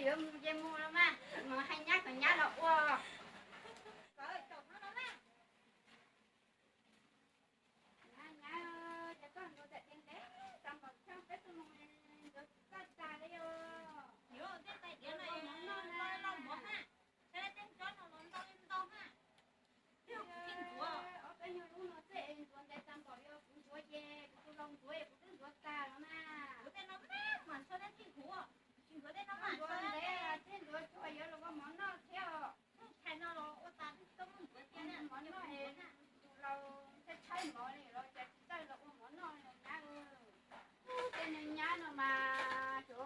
Yuav mus ces mus los mas, mus hais nyab kom nyab los ua. Nyab, nyab, ces koj ntuav daim diav ntev, tag npaum thiab peb tuaj mus ntuav tsis txawj tag li os. Yuav tej tais diav no los mov noj na, saib tej tsob no los ntau li ntau na. Ob peb nyuag lub no xwb es ntuav ntev tag npaum li os, kuv ntuav ces kuv tus laus ntuav es kuv twb ntuav tag los mas. Ntuav tej no mas mas tso dej tij huv, tsis ntuav tej no mas ntuav ntev thiab ntuav tsuag yuav los ua mov noj thiab os. Thaij no los ua tas twb tsis tau muaj ntuav tiag, mov noj es tus laus tshaib tshaib mov li los cas tsis txawj los ua mov noj li nyab. Tej niag nyab no mas, cov,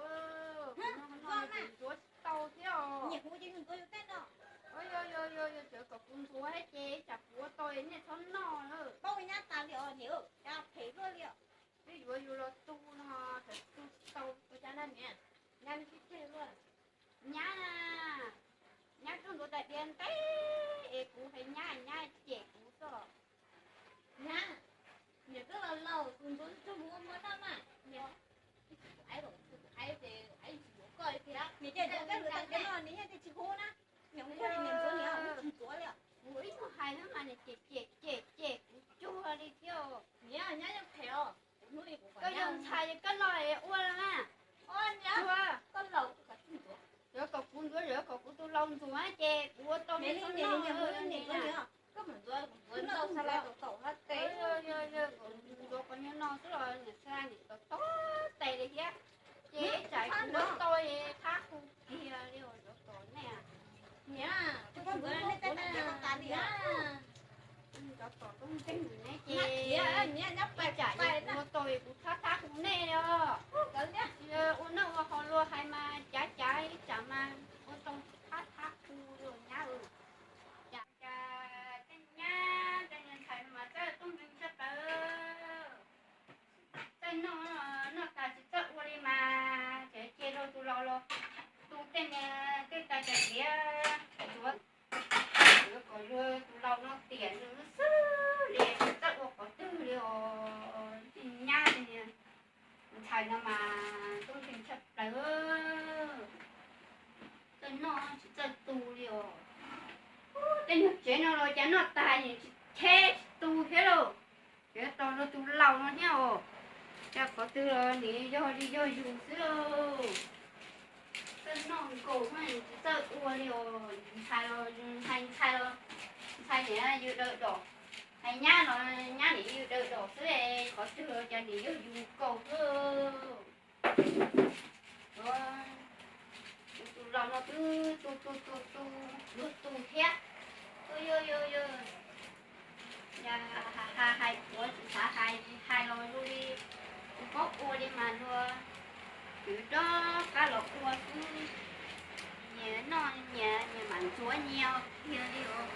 kuv noj no ces ntuav tsis tau thiab os. Nyiam huv ces ntuav yus tej no. Yog, yog, yog, yog tseem kom kuv ntuav thiab ces tsam kuv ua tau nej txhob noj lawm. Paub nyab tas li os niam, cas phem luaj li os. Twb yuav yus los tu no, tseem tu tsis tau ua cas na niam. Nyab, neb sib ceg luaj. Nyab, nyab tuaj ntuav tais diav ntev es kuv hais nyab, nyab cem kuv xwb. Nyab, niam twb los laus, tus ntuav tsuag mus ua mov noj mas. Niam, tus aiv, tus aiv ces aiv tsis yuav koj li tiag. Niam ces ntuav koj ntuav tais diav no niam yeej tias tsis hu na. Niam hu koj niam ntuav niam tsis ntuav li. Kuv ib tug hais xwb mas niam cem cem cem cem kuv cuag li thiab. Niam, nyab yeej phem os. Koj yog ntxhais koj los ua los mas. Koj laus, yuav kom kuv ntuav, yuav kom kuv tus laus ntuav ces kuv ua tau li koj noj. Ntuav qhov nyuag no xwb los niam xa niam tau tog tes li thiab. Ces tsam kuv ua tau qab hu kiag li os, yuav kom nej. Niam, cov tom tub nkeeg nws ne ces ib tsam kuv ua tau kuv thab thab hu nej li os. Ua noj ua haus luag hais mas cav cav ib tsam mas ua tau thab thab hu li os nyab. Cas cas tej nyab tej niag ntxhais mas txawj tub nkeeg tshaj plaws. Txawj noj, noj tas tsis txawj ua li mas tseem cia rau tus laus los tu tej niag tej tais diav, yuav kom luag tus laus no tiam nws xwb li, tsis txawj ua qhov twg li os. Tej nyab tej niag ntxhais no mas tub nkeeg tshaj plaws. Txawj noj tsis txawj tu li os. Tej nyuag tsev no los cas noj tas tsis cheb tsis tu thiab lauj. Yuav tos rau tus laus no thiab os. Cas qhov twg los nws yog li yog yus xwb lauj. Txawj noj nkaus mas tsis txawj ua li os. Ntxhais los hais ntxhais los, ntxhais niam yws daws dom, hais nyab los nyab niam yws daws dom xwb, qhov twg los cas nws yog yus nkaus xwb. Tus laus no twb tu tu tu tu, luag tu thiab. Yog, yog, yog, yog hais kuv tsis xav hais, hais los zoo li tsis paub ua li mas luag kwv rov qab los ua xwb. Nyias noj nyias, nyias mam ntxuav nyias kiag li os.